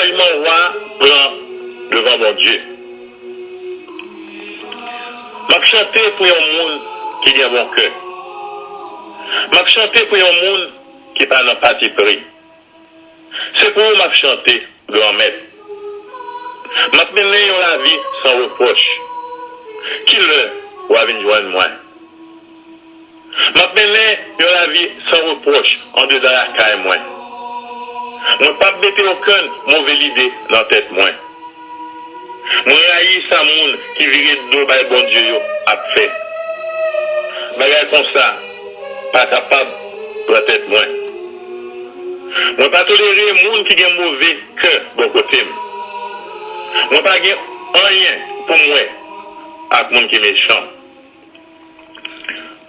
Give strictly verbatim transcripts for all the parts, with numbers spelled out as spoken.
Angajman wa pran devan Bondye. M ap chante pou yon moun ki gen bon kè. M ap chante pou yon moun ki pa nan patipri. Se pou ou m ap chante, Granmèt. M ap mennen yon lavi san repwòch. Kilè w a vin jwenn mwen? M ap mennen yon lavi san repwòch andedan lakay mwen. Mwen p ap mete okenn move lide nan tèt mwen. Mwen rayi sa moun ki vire do bay Bondye yo ap fè. Bagay konsa pa kapab pran tèt mwen. Mwen pa tolere moun ki gen move kè bò kote m. Mwen pa gen anyen pou m wè ak moun ki mechan.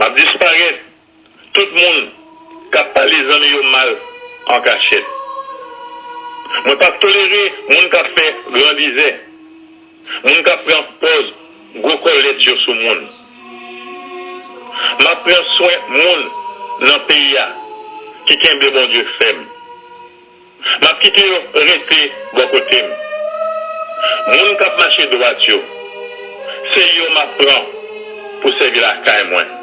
M ap disparèt tout moun k ap pale zanmi yo mal an kachèt. Mwen p ap tolere moun k ap fè grandizè, moun k ap pran pòz gwo kòlèt yo sou moun. M ap pran swen moun nan peyi a ki kenbe Bondye fèm. M ap kite yo rete bò kote m. Moun k ap mache dwat yo, se yo m ap pran pou sèvi lakay mwen.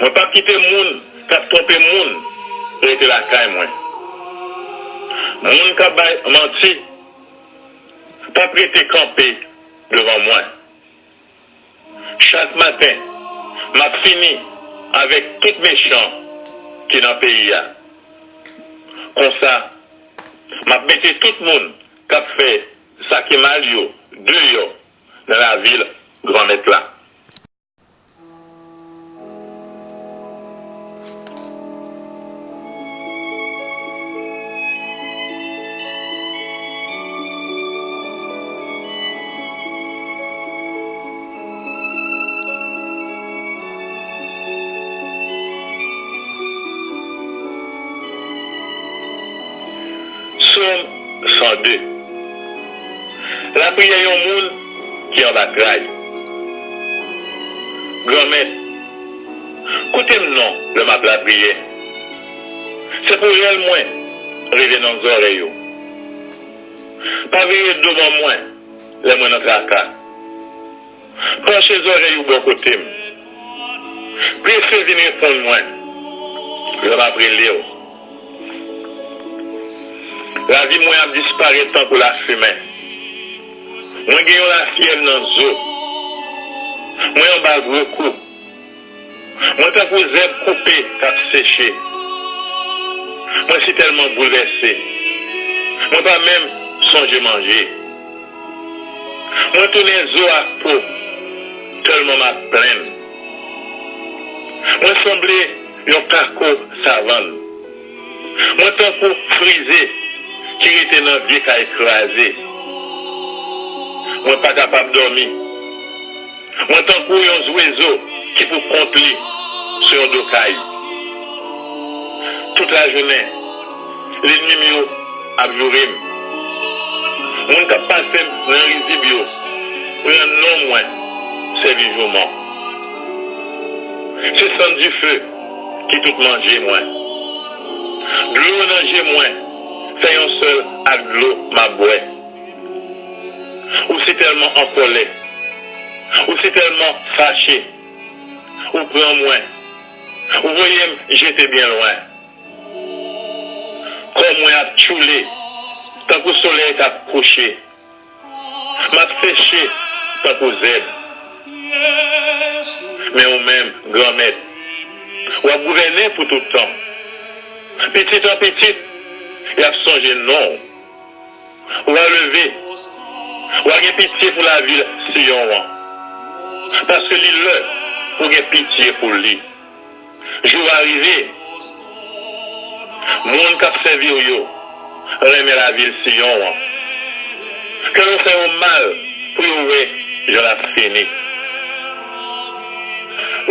Mwen p ap kite moun k ap twonpe moun rete lakay mwen. Moun k ap bay manti p ap rete kanpe devan mwen. Chak maten, m ap fini avèk tout mechan ki nan peyi a. Konsa, m ap mete tout moun k ap fè sa ki mal yo deyò nan lavil Granmèt la. Sòm san de. Lapriyè yon moun ki anba tray. Granmèt, koute m non lè m ap lapriyè. Se pou rèl mwen rive nan zòrèy ou. Pa vire do ban mwen lè mwen nan traka. Panche zòrèy ou bò kote m. Prese vin reponn mwen lè m ap rele w. Lavi mwen ap disparèt tankou lafimen. Mwen gen yon lafyèv nan zo. Mwen anba gwo kou. Mwen tankou zèb koupe k ap seche. Mwen sitèlman boulvèse. Mwen pa menm sonje manje. Mwen tounen zo ak po, tèlman m ap plenn. Mwen sanble yon kako savann. Mwen tankou frize ki rete nan vye kay kraze. Mwen pa kapab dòmi. Mwen tankou yon zwezo ki pou kont li sou yon do kay. Tout lajounen, lènmi m yo ap joure m. Moun k ap pase m nan rizib yo pran non mwen sèvi jouman. Se sann dife ki tout manje mwen. Dlo nan je mwen fè yon sèl ak dlo m ap bwè. Ou sitèlman an kòlè. Ou sitèlman fache. Ou pran mwen. Ou voye m jete byen lwen. Kò mwen ap tchoule tankou solèy k ap kouche. M ap seche tankou zèb. Men ou menm, Granmèt, w ap gouvène pou tout tan. Pitit an pitit, y ap sonje non w. W a leve, w a gen pitye pou lavil Siyon an, paske li lè pou gen pitye pou li. Jou a rive, moun k ap sèvi w yo renmen lavil Siyon an. Ke nou fè yo mal pou yo wè jan l ap fini.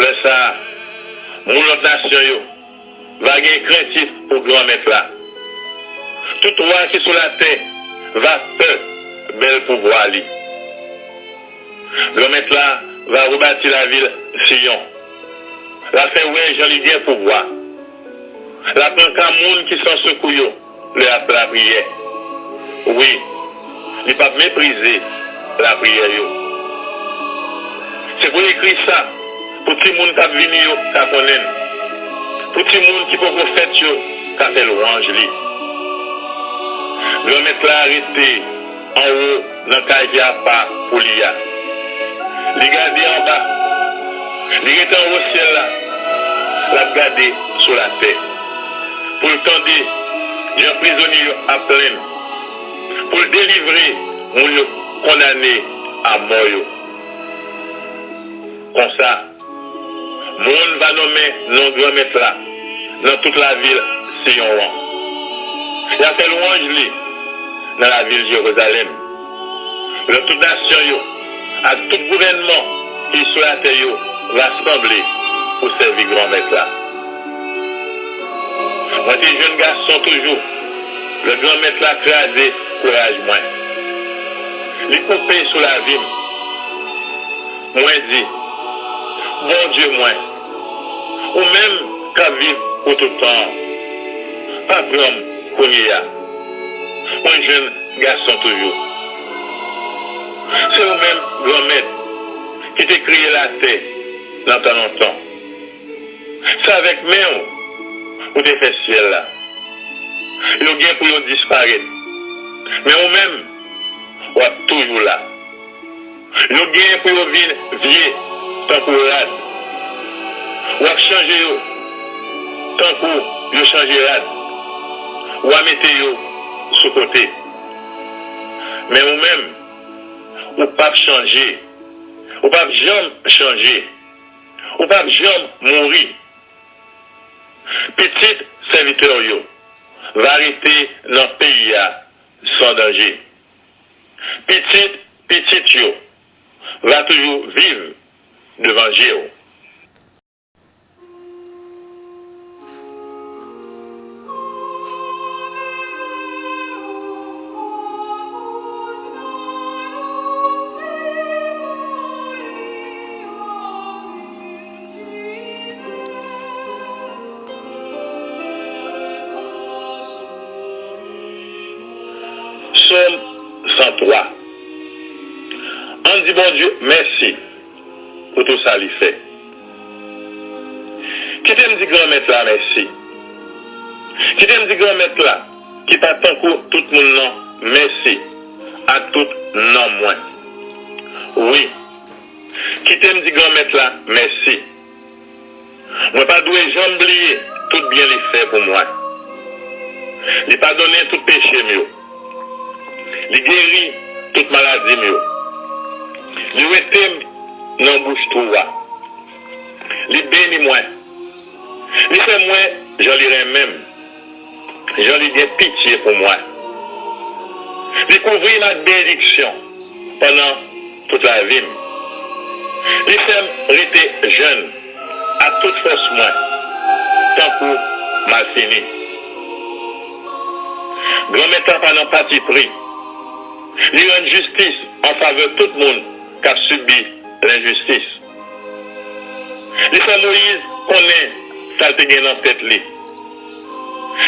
Lè sa a, moun lòt nasyon yo va gen krentif pou Granmèt la. Tout wa ki sou latè va pè bèl pouvwa li. Granmèt la va rebati lavil Siyon. L a fè wè jan li gen pouvwa. L a pran ka moun ki san sekou yo lè y ap lapriyè. Wi, li p ap meprize lapriyè yo. Se pou l ekri sa, pou timoun k ap vini yo ka konnen l, pou timoun ki poko fèt yo ka fè lwanj li. Granmèt la rete anwo nan kay ki apa pou li a. Li gade anba. Li rete anwo syèl la. L ap gade sou latè. Pou l tande jan prizonye yo ap plenn. Pou l delivre moun yo kondane a mò yo. Konsa, moun va nonmen non Granmèt la nan tout lavil Siyon an. Y a fè lwanj li nan lavil Jerizalèm. Lè tout nasyon yo ak tout gouvènman ki sou latè yo rasanble pou sèvi Granmèt la. Mwen te jèn gason toujou lè Granmèt la kraze kouraj mwen. Li koupe sou lavi m. Mwen di, Bondye mwen, ou menm k ap viv pou tout tan an, pa pran m kounye a. Mwen jèn gason toujou. Se ou menm, Granmèt, ki te kreye latè nan tan lontan. Se avèk men w ou te fè syèl la. Yo gen pou yo disparèt. Men ou menm, w ap toujou la. Yo gen pou yo vin vye tankou rad. W ap chanje yo tankou yo chanje rad. W a mete yo sou kote. Men ou menm, ou p ap chanje. Ou p ap janm chanje. Ou p ap janm mouri. Pitit sèvitè w yo va rete nan peyi a san danje. Pitit pitit yo va toujou viv devan je w. Sòm san twa. Ann di Bondye mèsi pou tou sa li fè. Kite m di Granmèt la mèsi. Kite m di Granmèt la, ki pa tankou tout moun nan, mèsi ak tout nanm mwen. Wi, kite m di Granmèt la mèsi. Mwen pa dwe janm bliye tout byen li fè pou mwen. Li padonnen tout peche m yo. Li geri tout maladi m yo. Li wete m nan bouch twou a. Li beni mwen. Li fè m wè jan li renmen m, jan li gen pitye pou mwen. Li kouvri m ak benediksyon pandan tout lavi m. Li fè m rete jèn ak tout fòs mwen, tankou malfini. Granmèt la pa nan patipri. Li rann jistis an favè tout moun k ap sibi lenjistis. Li fè Moyiz konnen sa l te gen nan tèt li.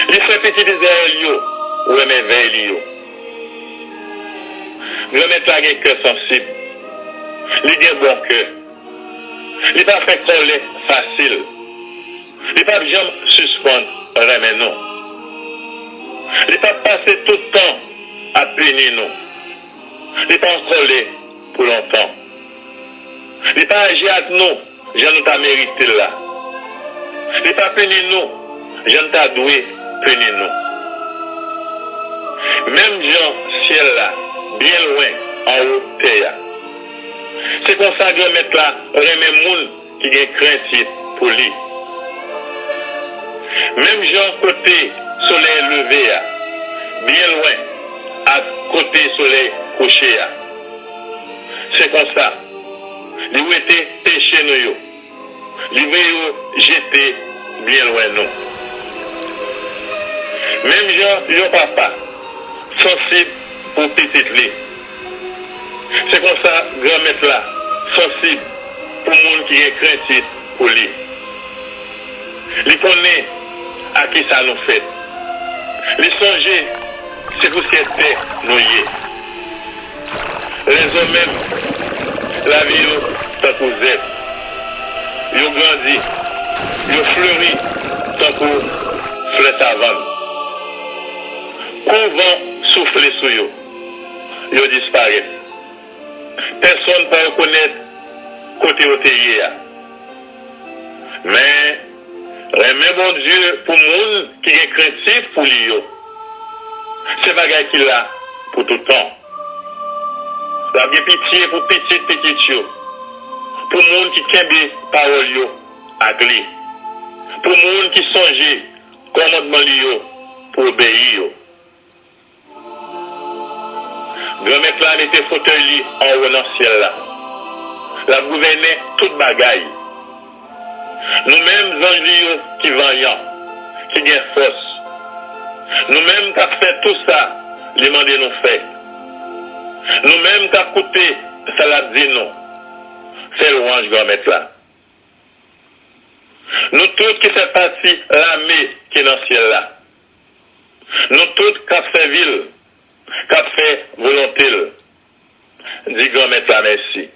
Li fè pitit Izrayèl yo wè mèvèy li yo. Granmèt la gen kè sansib. Li gen bon kè. Li pa fè kòlè fasil. Li p ap janm sispann renmen nou. Li p ap pase tout tan ap pini nou. Li pa an kòlè pou lontan. Li pa aji ak nou jan nou ta merite l la. Li pa pini nou jan n ta dwe pini nou. Menm jan syèl la byen lwen anwo tè a, se konsa Granmèt la renmen moun ki gen krentif pou li. Menm jan kote solèy leve a byen lwen ak kote solèy kouche a, se konsa li wete peche nou yo, li voye yo jete byen lwen nou. Menm jan yon papa sansib pou pitit li, se konsa Granmèt la sansib pou moun ki gen krentif pou li. Li konnen a kisa nou fèt. Li sonje Se pousyè tè nou ye. Lèzòm menm, lavi yo tankou zèb. Yo grandi, yo fleri tankou flè savann. Kou van soufle sou yo, yo disparèt. Pèsonn pa rekonèt kote yo te ye a. Men, renmen Bondye pou moun ki gen krentif pou li yo, se bagay ki la pou tout tan. L ap gen pitye pou pitit pitit yo, pou moun ki kenbe pawòl yo ak li, pou moun ki sonje kòmandman li yo pou obeyi yo. Granmèt la mete fotèy li anwo nan syèl la. L ap gouvènen tout bagay. Nou menm zanj li yo ki vanyan, ki gen fòs. Nou menm k ap fè tou sa li mande nou fè. Nou menm k ap koute sa l ap di nou, fè lwanj Granmèt la. Nou tout ki fè pati lame ki nan syèl la. Nou tout k ap sèvi l, k ap fè volonte l, di Granmèt la mèsi.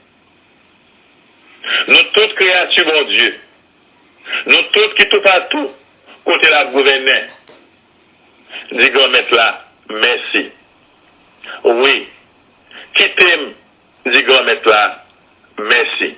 Nou tout kreyati Bondye. Nou tout ki toupatou kote l ap gouvènen, di Granmèt la mèsi. Wi, kite m di Granmèt la mèsi.